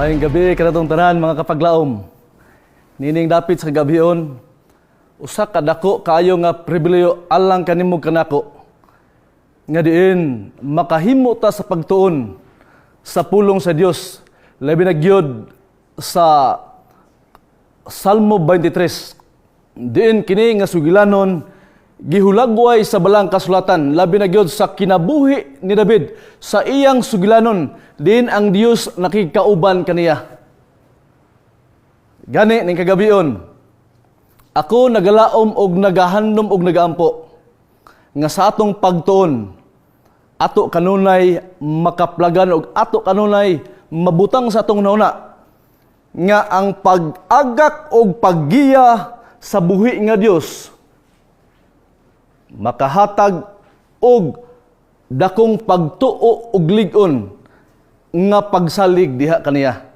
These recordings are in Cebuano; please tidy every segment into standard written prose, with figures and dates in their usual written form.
Maayong gabi kanatong tanan, mga kapaglaom. Nining dapit sa gabion, usa ka dako kaayo nga pribilehiyo alang kanimo kanako nga diin makahimo ta sa pagtuon sa pulong sa Dios, labi na gyud sa Salmo 23, diin kini nga sugilanon gihulagway sa balang kasulatan, labi na gyud sa kinabuhi ni David sa iyang sugilanon diin ang Dios nakikauban kaniya. Gani ning kagabion, ako nagalaom og nagahandom og nagaampo nga sa atong pagtuon ato kanunay makaplagan og ato kanunay mabutang sa atong hunahuna nga ang pag-agak og paggiya sa buhi nga Dios makahatag og dakong pagtuo og lig-on nga pagsalig diha kaniya.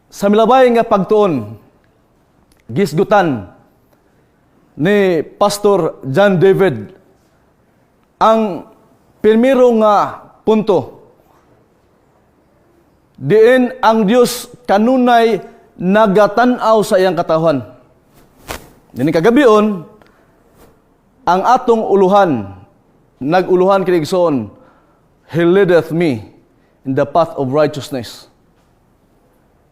Sa milabay nga pagtuon, gisgutan ni Pastor John David ang primero nga punto diin ang Dios kanunay nagatan-aw sa iyang katawhan. Nining kagabion, ang atong uluhan, nag-uluhan kini, igsoon, "He leadeth me in the path of righteousness."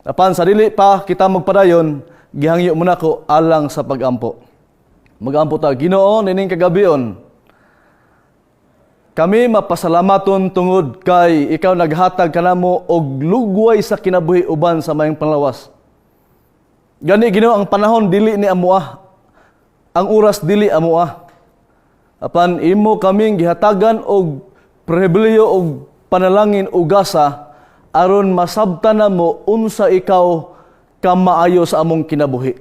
Apan sa dili pa kita magpadayon, gihangyo muna ko alang sa pagampo. Magampo ta. Ginoo, nining kagabion, kami mapasalamaton tungod kay ikaw naghatag kanamo og lugway sa kinabuhi uban sa maayong panglawas. Gani, Ginoo, ang panahon dili ni amoa. Ang oras dili amoa. Apan imo kaming gihatagan og pribilehiyo og panalangin ug gasa aron masabtan namo unsa ikaw kamaayo sa among kinabuhi.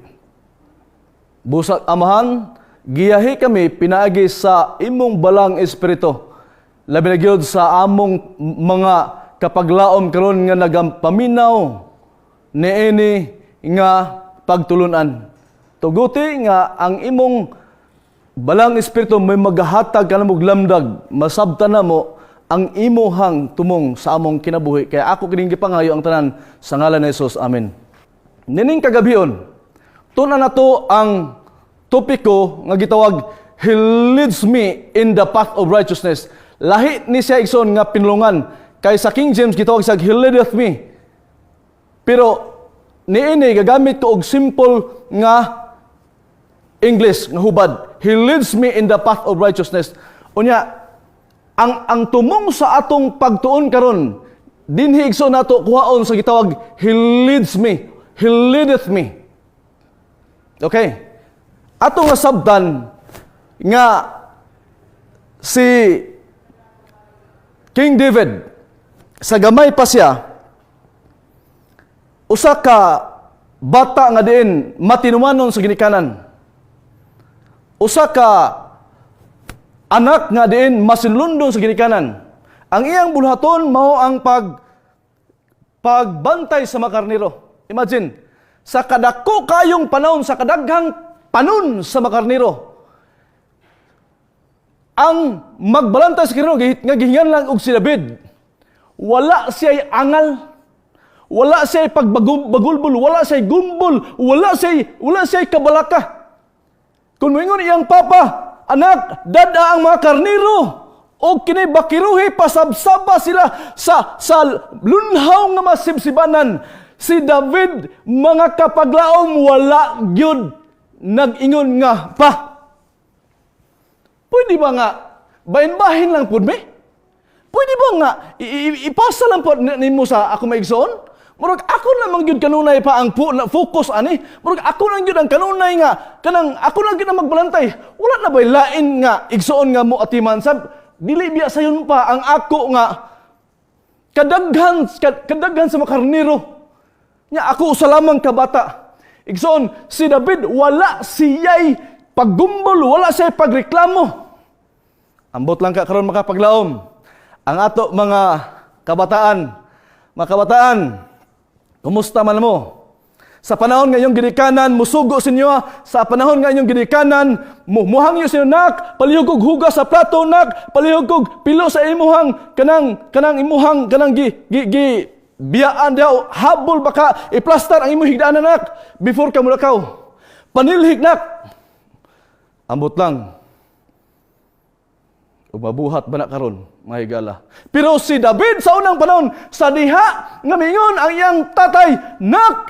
Busak Amahan, giyahi kami pinaagi sa imong balang Espiritu. Labi na gyud sa among mga kapaglaom karon nga nagapaminaw niini nga pagtulunan. Tuguti nga ang imong balang Espiritu may magahatag kanamo og lamdag, masabtan namo ang imuhang tumong sa among kinabuhi. Kaya ako kining gipangayo ang tanan sa ngalan ni Jesus. Amen. Nining kagabion, tun-an nato ang topiko nga gitawag "He leads me in the path of righteousness." Lahi ni siya, igsoon, nga pinulungan. Kay sa King James gitawag siya "He leadeth me." Pero niini gagamit ko og simple nga English nga hubad. "He leads me in the path of righteousness." Unya, ang tumong sa atong pagtuon karon dinhi, igsoon, nato kuhaon sa gitawag "He leads me." "He leadeth me." Okay. Ato nga sabtan nga si King David sa gamay pa siya, usa ka bata nga diin matinumanon sa ginikanan. Usa ka anak nga diin masinulondon sa ginikanan. Ang iyang bulhaton mao ang pagbantay sa mga karnero. Imagine, sa kadako kayong panahon, sa kadaghang panon sa mga karnero, ang magbalantay sa karnero nga gihingan lang og si David, wala siya'y angal, wala siya'y pagbagulbol, wala siya'y gumbol, wala siya'y kabalaka. Kung moingon iyang papa, "Anak, dad-a ang mga karnero, o kini bakiruhi, pasabsaba sila sa lunhaw nga masibsibanan." Si David, mga kapaglaom, wala gyud nag-ingon nga, "Pa, pwede ba nga bahin-bahin lang pud me? Pwede ba nga ipasa lang po nimo sa ako maigsoon? Murag ako namang gyud kanunay pa ang na focus ani. Murag ako lang gyud ang kanunay nga kanang ako lang gyud ang magbalantay. Wala na ba'y lain nga igsoon nga mo atiman sab? Dili biya sayon pa ang ako nga kadaghan sa mga karnero? Nya ako usa lamang ka bata." Igsoon, si David wala siya'y paggumbol, wala siya'y pagreklamo. Ambot lang ka karon, makapaglaom. Ang ato mga kabataan, kumusta man mo? Sa panahon nga inyong ginikanan, musugo sa inyo, sa panahon nga inyong ginikanan, muhangyo sa inyo, "Nak, palihog og hugas sa plato, nak, palihog og pilo sa imuhang, kanang imuhang, kanang gi, gi, gi, Biyaan daw, habol baka, iplastar ang imong higdaan, anak, before ka mulakaw. Panilhig, nak. Ambot lang. Umabuhat ba na karon, mga higala? Pero si David sa unang panahon, sa diha nga mingon ang iyang tatay, "Nak,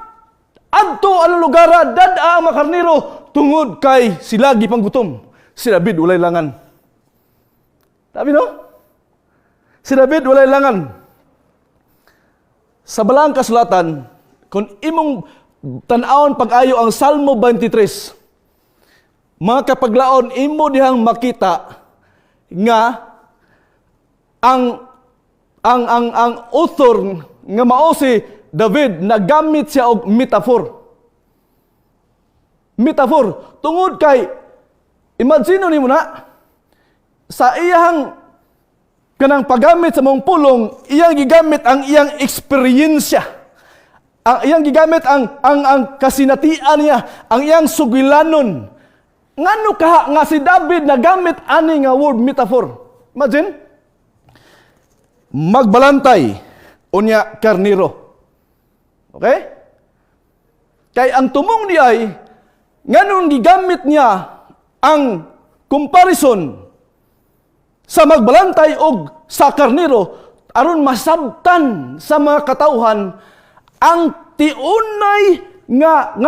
adto ang lugar, dad-a ang mga karnero," tungod kay sila gipanggutom. Si David walay langan. Sabi, no? Si David walay langan. Sa Balaang Kasulatan, kung imong tan-awon pag-ayo ang Salmo 23, mga kapaglaon, imo dihang makita nga ang author nga mao si David, nagamit siya og metaphor. Metaphor tungod kay imagine nimo na sa iyang kanang paggamit sa maong pulong, iyang gigamit ang iyang eksperyensya. Ang iyang gigamit ang kasinatian niya, ang iyang sugilanon. Ngano kaha nga si David nagamit ani nga word metaphor? Imagine? Magbalantay unya karniro. Okay? Kay ang tumong ni ay nganong gigamit niya ang comparison sa magbalantay og sa karniro aron masabtan sa mga katawhan ang tiunay nga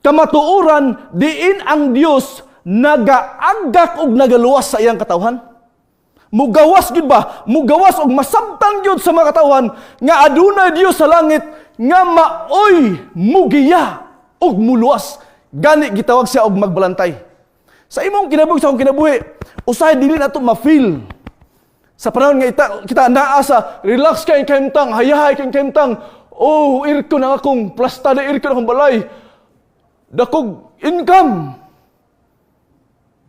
kamatuoran diin ang Dios nagaagak og nagaluwas sa iyang katawhan. Mugawas gyud ba? Mugawas og masabtan gyud sa mga katawhan nga adunay Dios sa langit nga maoy mugiya og muluwas. Gani gitawag siya og magbalantay. Sa imong kinabuhi, sa akong kinabuhi, usahay dili nato ma-feel. Sa panahon nga kita naa sa relax kay kahimtang, hayahay kay kahimtang, oh, aircon ang akong plasta na aircon akong balay. Dakog income.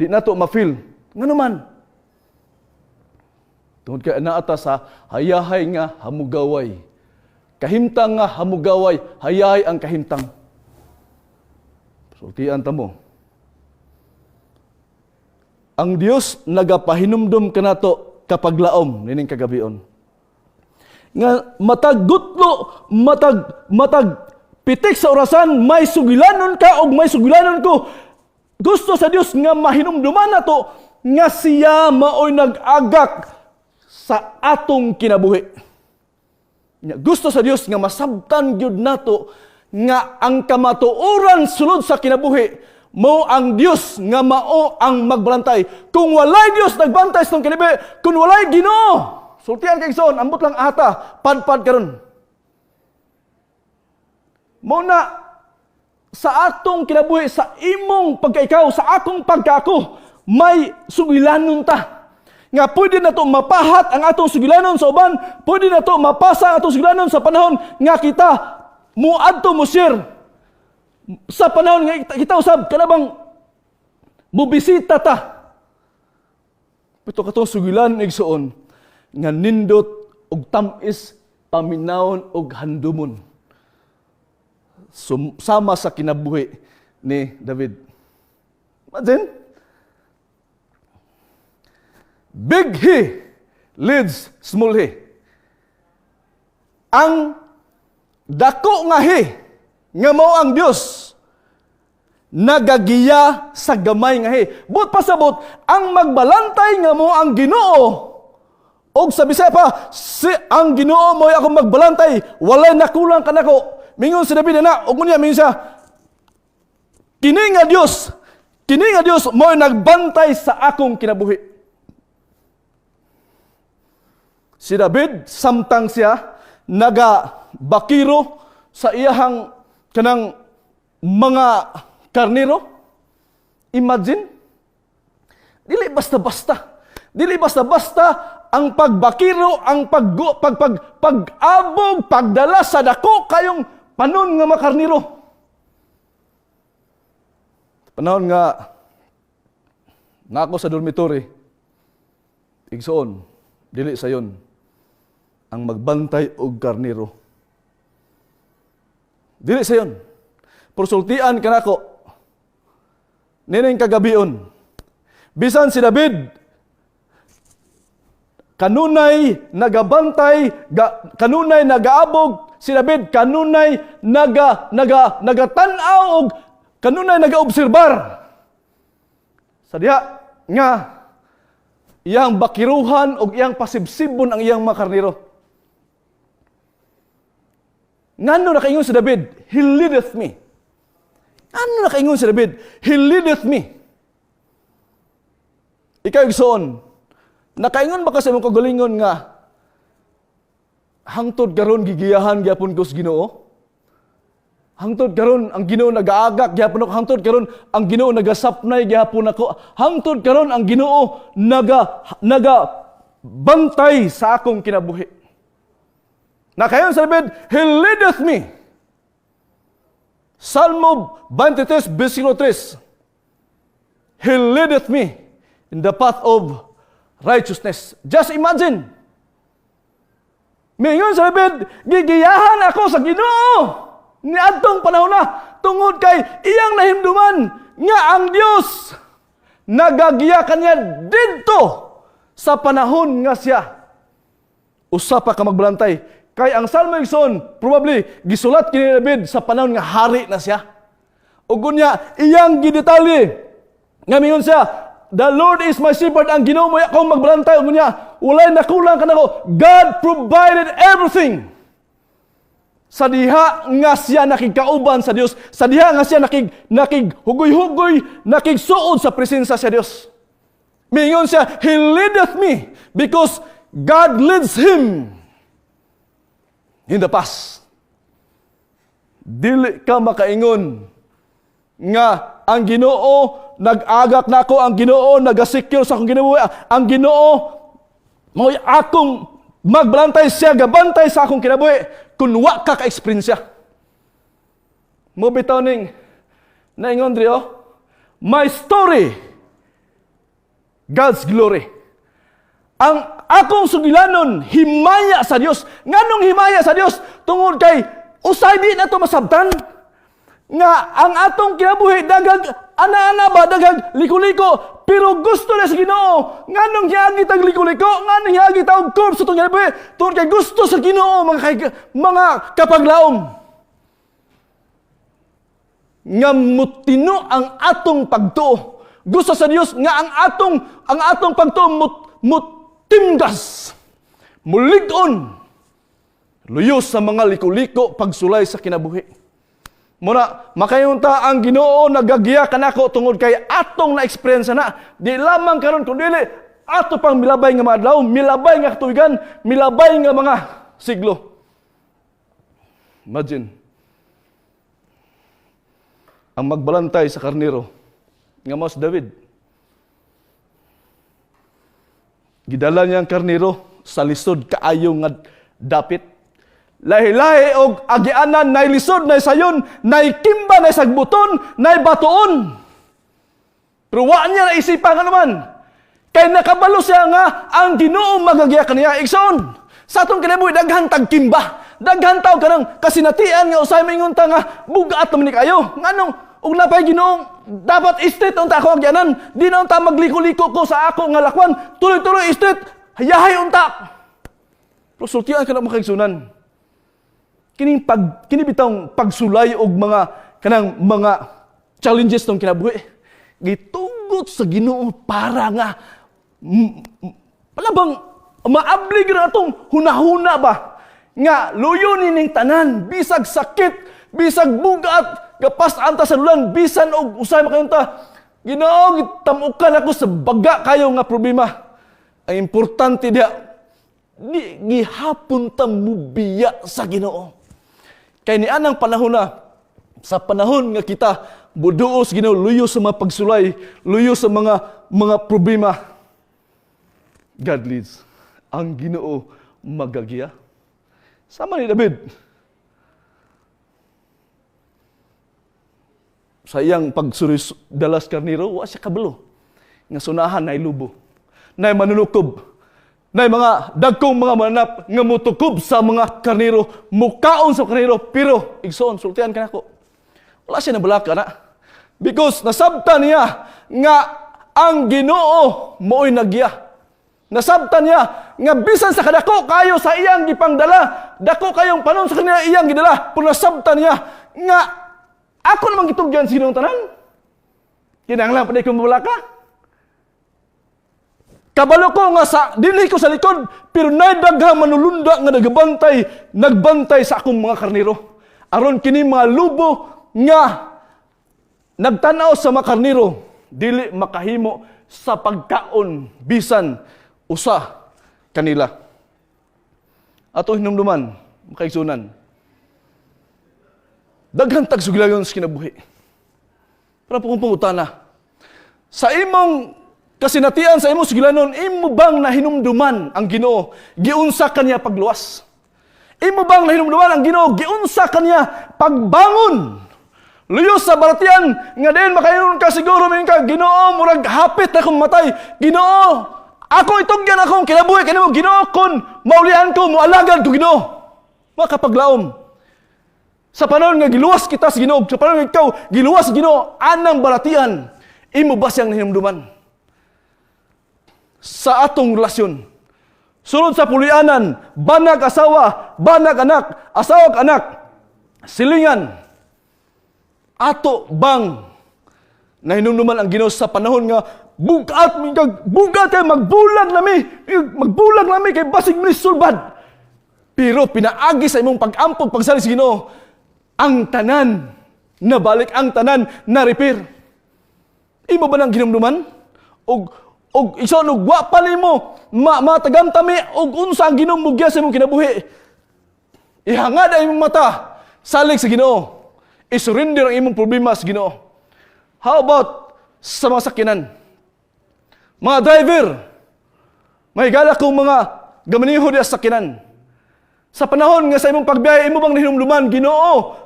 Di nato ma-feel. Ngano man? Tungod kay naa ta sa hayahay nga hamugaway. Kahimtang nga hamugaway, hayahay ang kahimtang. Sultian ta mo. Ang Dios nagapahinumdum kanato kapaglaom nining kagabion. Nga matag gutlo, matag pitik sa orasan, may sugilanon ka og may sugilanon ko. Gusto sa Dios nga mahinumduman nato nga siya maoy nag-agak sa atong kinabuhi. Nya, gusto sa Dios nga masabtan gyud nato nga ang kamatuoran sulod sa kinabuhi mao ang Dios nga mao ang magbalantay. Kung walay Dios nagbantay sa atong kinabuhi, kung walay Ginoo, sultian kay igsoon, ambot lang ata, padpad karon. Mao na sa atong kinabuhi, sa imong pagkaikaw, sa akong pagkaako, may sugilanon ta. Nga pwede nato mapahat ang atong sugilanon sa uban, pwede nato mapasa ang atong sugilanon sa panahon nga kita muadto mo share. Sa panahon nga kita usab kanabang mubisita ta. Pero katong sugilan, igsoon, nga nindot og tam-is paminawon og handumon. Sama sa kinabuhi ni David. Imagine? Big he leads small he. Ang dako nga he nga mao ang Dios nagagiya sa gamay nga he. But pasabot ang magbalantay nga mao ang Ginoo. Og sa Bisaya pa, si ang Ginoo mo'y akong magbalantay, walay nakulang kanako. Mingon si David na, ug unya mingon siya, kini nga Dios mo'y nagbantay sa akong kinabuhi. Si David samtang siya naga bakiro sa iyahang kanang mga karniro. Imagine, dili basta-basta. Dili basta-basta ang pagbakiro, ang pag, pag, pag, pag-abog, pagdala sa dako kayong panon nga mga karniro. Panahon nga nako sa dormitory, igsoon, dili sayon ang magbantay og karniro. Dili sayon. Pero sultian kanako nining kagabion. Bisan si David Kanunay nagabantay, kanunay nagaabog si David, kanunay naga naga nagatan-aw og kanunay nagaobserbar sa diha nga iyang bakiruhan og iyang pasibsibon ang iyang mga karnero. Ngano nakaingon si David, "He leadeth me"? Ngano nakaingon si David, "He leadeth me"? Ikaw, igsoon, nakaingon ba ka sa imong kagalingon nga hangtod karon gigiyahan gyapon ko sa Ginoo? Hangtod karon ang Ginoo nagaagak gyapon ako. Hangtod karon ang Ginoo nagasapnay gyapon ako. Hangtod karon ang Ginoo naga naga bantay sa akong kinabuhi. Nakaingon sa David, "He leadeth me." Salmo 23, versikulo 3. "He leadeth me in the path of righteousness." Just imagine. Mingon sa David, gigiyahan ako sa Ginoo niadtong panahon na tungod kay iyang nahimduman nga ang Dios nagagiya kaniya didto sa panahon nga siya usa pa ka magbalantay. Kay ang Salmo, igsoon, probably gisulat kini ni David sa panahon nga hari na siya. Ug unya iyang gidetalye nga mingon siya, "The Lord is my shepherd," ang Ginoo mo'y akong magbalantay, ug unya walay nakulang kanako. God provided everything. Sa diha nga siya nakigkauban sa Dios, sa diha nga siya nakig hugoy-hugoy, nakigsuod sa presensya sa Dios. Mingon siya, "He leadeth me," because God leads him in the past. Dili ka makaingon nga ang Ginoo nag-agak nako, ang Ginoo nagasecure sa akong kinabuhi, ang Ginoo mo'y akong magbalantay, siya gabantay sa akong kinabuhi, kung wa ka ka-eksperyensya. Mo bitaw ning naingon diri, oh, "My story, God's glory." Ang akong sugilanon, himaya sa Dios. Nganong himaya sa Dios? Tungod kay usay di na to masabtan nga ang atong kinabuhi daghag ana-ana ba, daghag liko-liko, pero gusto na sa Ginoo. Nganong hiagi tag liko-liko? Nganong hiagi ta og curve sa atong kinabuhi? Tungod kay gusto sa Ginoo, mga kapaglaom, nga mutino ang atong pagtuo. Gusto sa Dios nga ang atong pagtuo mutimgas, mulig-on luyo sa mga liko-liko, pagsulay sa kinabuhi. Muna, makaingon ta ang Ginoo nagagiya kanako tungod kay atong na-experience na. Di lamang karon kundi ato pang milabay nga mga adlaw, milabay nga katuigan, milabay nga mga siglo. Imagine ang magbalantay sa karnero nga mao si David. Gidala niya ang karnero sa lisod kaayo nga dapit. Lahi-lahi og agianan, nay lisod, nay sayon, nay kimba, nay sagbuton, nay batuon. Pero wa niya naisipan nga naman. Kay nakabalo siya nga ang Ginoo magagiya kaniya. Igsoon, sa atong kinabuhi daghan tag kimba. Daghan taw kanang kasinatian nga usay maingon ta nga bugat naman ni kayo. Nganong ug napay Ginoo, dapat straight unta ako agyanan. Di na unta magliko-liko ko sa ako nga lakwan. Tuloy-tuloy straight, hayahay unta. Pero sultian ka na, mga kaigsunan. Kining pag kini bitawng pagsulay og mga kanang mga challenges ng kinabuhi, gitugot sa Ginoo para nga palabang maabli gyud atong hunahuna ba nga luyo nining tanan, bisag sakit, bisag bugat, gapas anta sa dulan, bisan og usay makayunta, "Ginoo, gitamukan ako sa baga kayo nga problema." Ang importante diha, di gihapon ta mubiya sa Ginoo. Kay ni anang panahon na, sa panahon nga kita muduol sa Ginoo luyo sa mga pagsulay, luyo sa mga problema, God leads. Ang Ginoo magagiya. Sama ni David. Sa iyang pagsuri dalas karnero, wa siya kabalo nga sunahan nay lubo, nay manunukob, nay mga dagkong mga mananap nga mutukob sa mga karnero, mukaon sa karnero, pero igsoon, sultian kanako. Wala siya nabalaka na. Because nasabta niya nga ang Ginoo mo'y nagya. Nasabtan niya nga bisan sa kadako kayo sa iyang gipangdala, dako kayong panon sa kanila iyang gidala, pero nasabtan niya nga ako namang gitugyan sa Ginoo tanan. Kinahanglan pa di ko ka. Kabalo ko nga sa dinhi ko sa likod, pero nay daghang manulunda nga nagabantay, nagbantay sa akong mga karniro. Aron kini mga lubo nga nagtanaw sa mga karniro, dili makahimo sa pagkaon bisan usa kanila. Ato hinumduman, makaigsunan. Daghan tag sugilayon sa kinabuhi. Pero kung pangutana, sa imong kasinatian, sa imong sugilanon, imo bang nahinumduman ang Ginoo, giunsa kaniya pagluwas? Imo bang nahinumduman ang Ginoo, giunsa kaniya pagbangon? Luyos sa baratian, nga diin makaingon ka siguro, min ka, "Ginoo, murag hapit na akong matay. Ginoo, ako itugyan akong kinabuhi kanimo, Ginoo, kun maulian ko, mualagad ko, Ginoo." Makapaglaom. Sa panahon nga giluwas kita sa Ginoo, sa panahon nga ikaw giluwas sa Ginoo anang balatian, imo ba siyang nahinumduman? Sa atong relasyon, sulod sa pulianan, banag asawa, banag anak, asawa anak, silingan, ato bang nahinumduman ang Ginoo sa panahon nga bugat mi kag bugat kay magbulag nami kay basig mi sulbad? Pero pinaagi sa imong pag-ampog, pagsalig sa Ginoo, ang tanan nabalik, ang tanan na repair. Imo ba nang ginumduman? Og iso og wa pa nimo ma matagamtami og unsa ang Ginoo mugya sa imong kinabuhi. Ihangad ang imong mata, salig sa Ginoo. I-surrender ang imong problema sa Ginoo. How about sa mga sakyanan? Mga driver, may gala kong mga gamaniho diya sa sakyanan. Sa panahon nga sa imong pagbiyahe, imo bang nahinumduman, "Ginoo,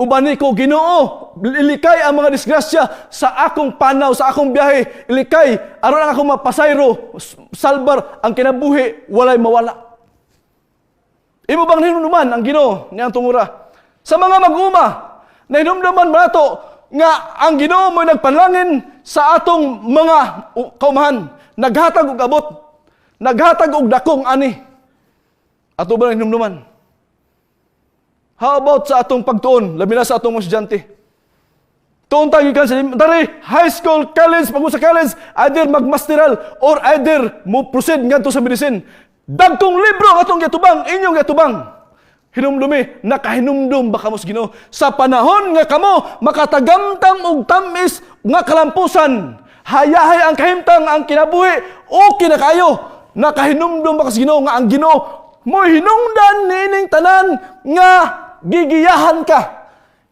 ubani ko, Ginoo, ilikay ang mga disgrasya sa akong panaw, sa akong biyahe, ilikay, aron ang akong mapasayro, salbar ang kinabuhi, walay mawala"? Imo bang nahinumduman ang Ginoo niyang tungura? Sa mga mag-uma, nahinumduman ba nato nga ang Ginoo mo'y nagpanalangin sa atong mga kaumahan, naghatag og abot, naghatag og dakong ani? Ato ba nahinumduman? How about sa atong pagtuon, labi na sa atong mga estudyante? Tuon tayo gikan sa elementary, high school, college, pag sa college, either magmasteral or either mo proceed ngadto sa medicine. Dagkong libro ang atong giatubang, inyong giatubang. Hinumdumi, nakahinumdum ba kamo sa Ginoo sa panahon nga kamo makatagamtam og tamis nga kalampusan? Hayahay ang kahimtang, ang kinabuhi, okay na kayo. Nakahinumdum ba ka sa Ginoo nga ang Ginoo mo hinungdan niining tanan nga gigiyahan ka?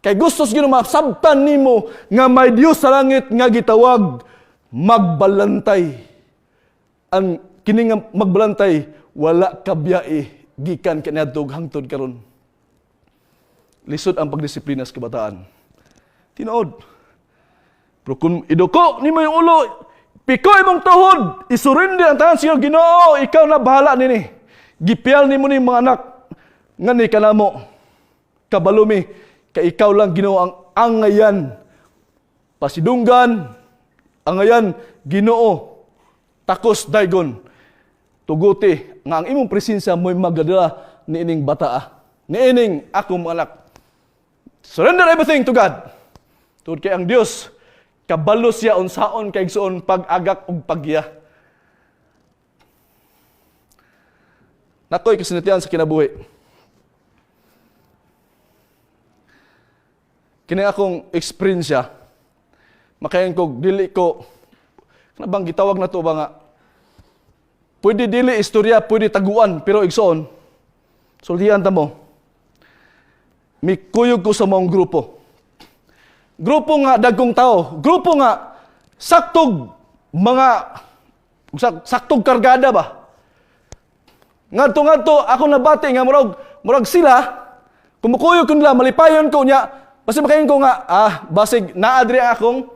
Kay gusto sa Ginoo masabtan nimo nga may Dios sa langit nga gitawag magbalantay. Ang kini nga magbalantay wala kabiyai gikan kaniadto hangtod karon. Lisod ang pagdisiplina sa kabataan. Tinuod. Pero kung iduko nimo yung ulo, piko imong tuhod, isurrender ang tanan sa "Ginoo, ikaw na bahala nini. Gipiyal nimo ni mga anak nga ni kanamo. Kabalo mi kay ikaw lang, Ginoo, ang angayan. Pasidunggan, angayan, Ginoo, takos daygon. Tuguti nga ang imong presensya mo'y magadala niining bata, niining akong mga anak." Surrender everything to God. Tungod kay ang Dios kabalo siya unsaon kay igsuon pag-agak ug paggiya. Nakoy kasinatian sa kinabuhi. Kini akong eksperyensya, makayan ko dili ko kana bang gitawag na to ba nga pwede dili istorya, pwede taguan, pero igsoon, sultihan ta mo. Mikuyog ko sa maong grupo. Grupo nga dagkong tao, grupo nga saktog mga saktog kargada ba. Ngadto ngadto ako nabati nga murag sila kumukuyog ko nila, malipayon ko niya, basta makaingon ko nga basig naa diri akong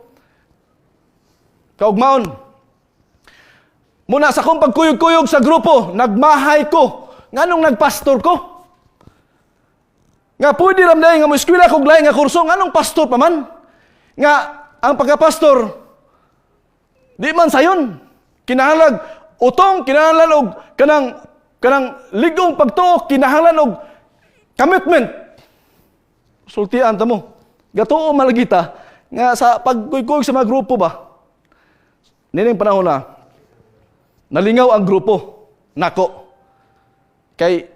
kaugmaon. Muna sa akong pagkuyog-kuyog sa grupo, nagmahay ko. Nganong nagpastor ko? Nga pwede ram dahil nga mo eskwela kog lahi nga kurso, nganong pastor pa man? Nga ang pagkapastor, di man sayon. Kinahanglag Utong, kinahanglan og kanang ligong pagtuo, kinahanglan og commitment. Sultian ta mo. Gatuo malagita nga sa pagkuykuy sa mga grupo ba. Nining panahon na nalingaw ang grupo nako. Kay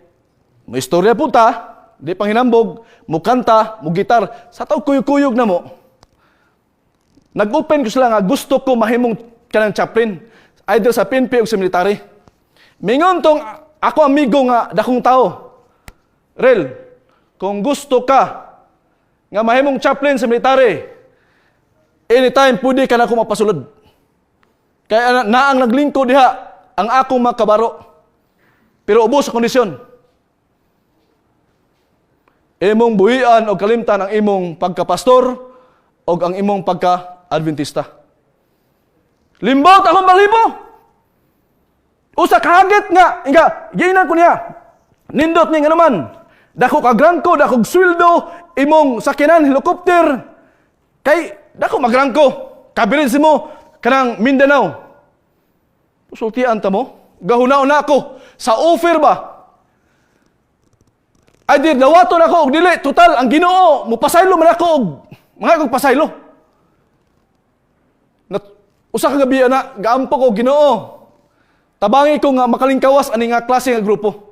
mo istorya punta, di panghinambog, mo kanta, mo gitar, sa tao kuyog-kuyog na mo. Nag-open ko sila nga gusto ko mahimong kanang chaplain, either sa PNP o sa military. Mingon tong ako amigo nga dakong tao. "Rel, kung gusto ka nga mahimong chaplain sa military, anytime pwede ka na ako mapasulod. Kaya naang naglingkod diha ang akong mga kabaro. Pero ubos sa kondisyon. Imong buhian o kalimtan ang imong pagkapastor o ang imong pagka-Adventista." Limbot akong balibo. Usa kahagit nga, inga, giinan ko niya. "Nindot ni nga naman. Dako kag rangko, dako sweldo, imong sakyanan, helicopter. Kay dako magrangko. Kabilin si mo kanang Mindanao." Sultian ta mo. Gahuna-una ako sa offer ba. Ay di dawaton ako og dili, total ang Ginoo mopasaylo man ako og mga kog pasaylo. Na, usa ka gabi na gaampo ko, "Ginoo, tabangi ko nga makalingkawas ani nga klase nga grupo."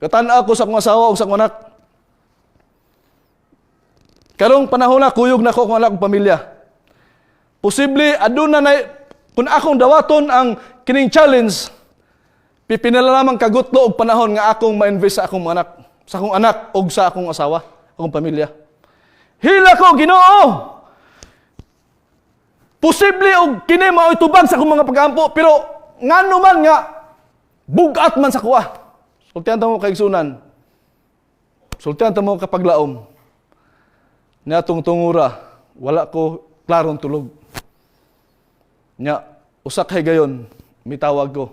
Gatan-aw ko sa akong asawa ug sa akong anak. Karong panahon na kuyog na ko akong anak ug pamilya. Posible aduna na kung akong dawaton ang kining challenge, pipinala lamang kagutlo og panahon nga akong ma-invest sa akong mga anak, sa akong anak ug sa akong asawa, akong pamilya. Hila ko, Ginoo. Posible og kini mao'y tubag sa akong mga pag-ampo, pero ngano man nga bugat man sa kuha. Sultian ta mo, kaigsunan. Sultian ta mo, kapaglaom. Niatong tungura, wala ko klarong tulog. Nya, usa kay gayon, mitawag ko.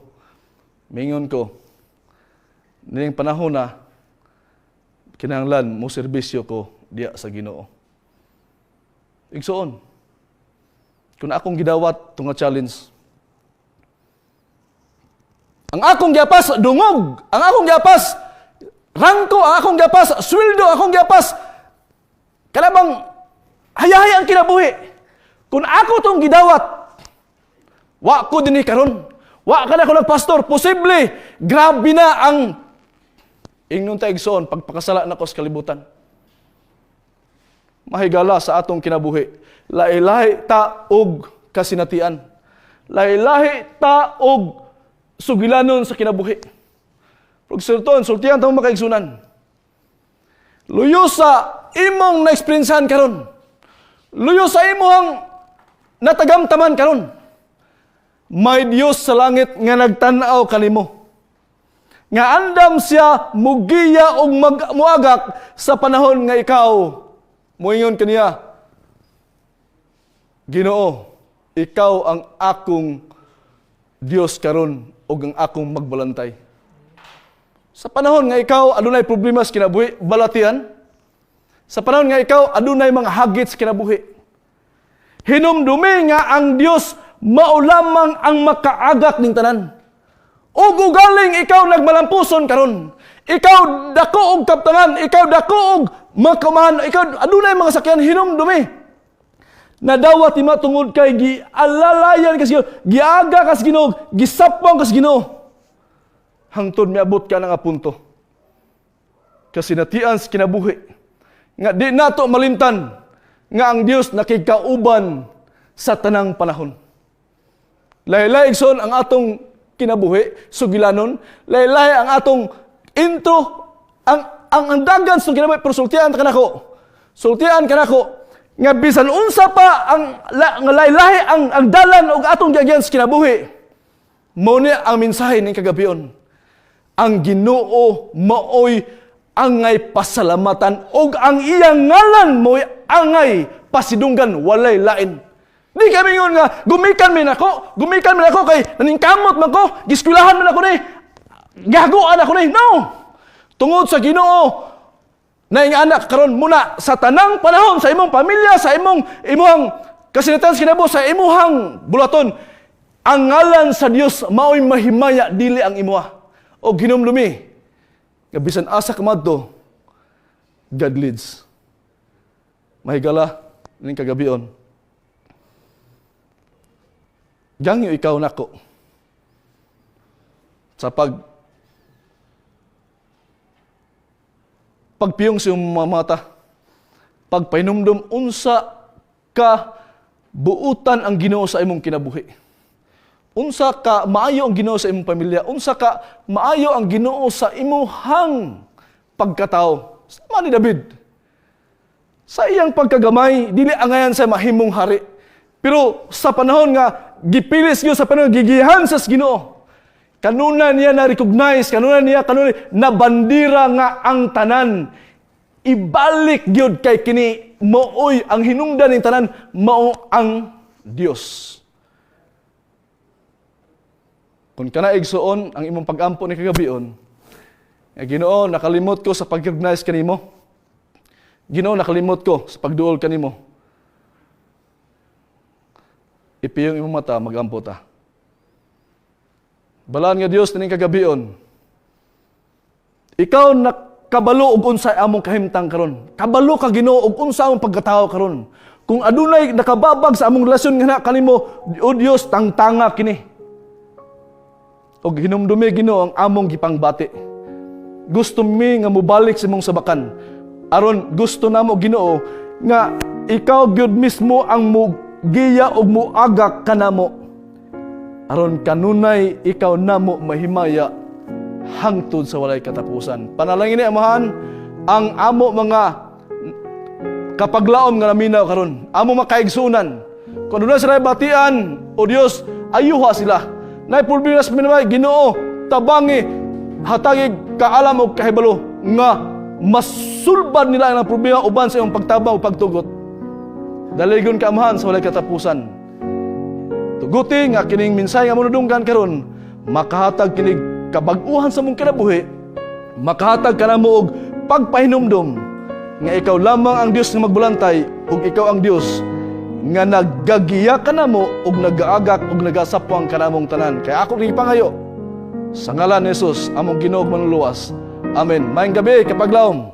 Mingon ko, "Nining panahon na, kinahanglan mo serbisyo ko diya sa Ginoo." Igsuon, kung akong gidawat tunga challenge, ang akong giapas dungog, ang akong giapas rangko, ang akong giapas sweldo, ang akong giapas kanabang hayahay ang kinabuhi. Kung ako tong gidawat, wa ko dinhi karon. Wa ka na ko nagpastor, posible grabe na ang ingnon ta, igsoon, pagpakasala nako sa kalibutan. Mahigala sa atong kinabuhi. Lahi-lahi ta og kasinatian. Lahi-lahi ta og sugilanon sa kinabuhi. Pag sulton, sultian ta mo, makaigsunan. Luyo sa imong na-experiencehan karon. Luyo sa imong natagamtaman karon. May Dios sa langit nga nagtan-aw kanimo. Nga andam siya mugiya og muagak sa panahon nga ikaw moingon kaniya, "Ginoo, ikaw ang akong Dios karon ug ang akong magbalantay." Sa panahon nga ikaw adunay problema sa kinabuhi, balatian. Sa panahon nga ikaw adunay mga hagit sa kinabuhi, hinumdumi nga ang Dios mao lamang ang makaagak ning tanan. Ug ugaling ikaw nagmalampuson karon. Ikaw dako og kaptangan, ikaw dako og makamahan, ikaw adunay mga sakyan, hinumdumi. Nadawat ima tungod kay gialalayan ka sa Ginoo, giaga ka sa Ginoo, gisapwang ka sa Ginoo. Hangtod miabot ka na nga punto. Kasinatian sa kinabuhi. Nga di nato malimtan nga ang Dios nakigkauban sa tanang panahon. Lahi-lahi, igsoon, ang atong kinabuhi, sugilanon, lahi-lahi ang atong intro, ang dagan sa kinabuhi, pero sultian ka nako. Sultian ka nako nga bisan unsa pa ang nga lahi-lahi ang dalan og atong giagyan sa kinabuhi. Mao ni ang mensahe ning kagabion. Ang Ginoo maoy angay pasalamatan og ang iyang ngalan mo'y angay pasidunggan, walay lain. Di kami ingon nga gumikan mi nako, gumikan mi nako kay naningkamot man ko, giskwelahan man ako ni, gaguan ako ni. No. Tungod sa Ginoo na anak karon muna sa tanang panahon sa imong pamilya, sa imong imuhang kasinatian sa kinabuhi, sa imuhang bulaton. Ang ngalan sa Dios mao'y mahimaya, dili ang imuha. O hinumdumi nga bisan asa ka madto, God leads. Mahigala ning kagabion. Gangyo ikaw nako sa pagpiyong sa iyong mga mata, pagpahinumdum unsa ka buutan ang Ginoo sa imong kinabuhi. Unsa ka maayo ang Ginoo sa imong pamilya, unsa ka maayo ang Ginoo sa imuhang pagkatao. Sama ni David. Sa iyang pagkagamay, dili angayan sa mahimong hari. Pero sa panahon nga gipili sa Ginoo, sa panahon gigiyahan sa Ginoo, kanuna niya na-recognize, kanuna niya kanuna na bandira nga ang tanan ibalik gyud kay kini maoy ang hinungdan ning tanan, mao ang Dios. Kung kana, igsuon, ang imong pagampo ni kagabion, nga Ginoo, nakalimot ko sa pag-recognize kanimo. Ginoo, nakalimot ko sa pagduol kanimo. Ipiyong imong mata, magampo ta. Balaan nga Dios, nining kagabion, ikaw nakabalo og unsa among kahimtang karon. Kabalo ka, Ginoo, og unsa among pagkatao karon. Kung adunay nakababag sa among relasyon nga kanimo, o Dios, tangtanga kini. Og hinumdumi, Ginoo, ang among gipangbati. Gusto mi nga mobalik sa imong sabakan. Aron gusto namo, Ginoo, nga ikaw gyud mismo ang mugiya og muagak kanamo. Aron kanunay ikaw namo mahimaya hangtod sa walay katapusan. Panalangin ni Amahan ang amo mga kapaglaom nga naminaw karon, amo makaigsunan. Kung aduna sila batian, o Dios, ayuha sila. Nay problema sa minamay, Ginoo, tabangi, hatagi kaalam og kahibalo nga masulbad nila ang problema uban sa iyong pagtabang o pagtugot. Daligon ka, Amahan, sa walay katapusan. Tuguti nga kining mensahe nga nadunggan karon makahatag kinig kabag-uhan sa mong kinabuhi, makahatag ka namo og pagpahinumdom nga ikaw lamang ang Dios nga magbulantay ug ikaw ang Dios nga naggagiya kanamo ug nagaagak ug nagasapwang kanamong tanan. Kay ako rin pangayo sa ngalan ni Jesus, among Ginoo ug Manluluwas. Amen. Maayong gabi, kapaglaom.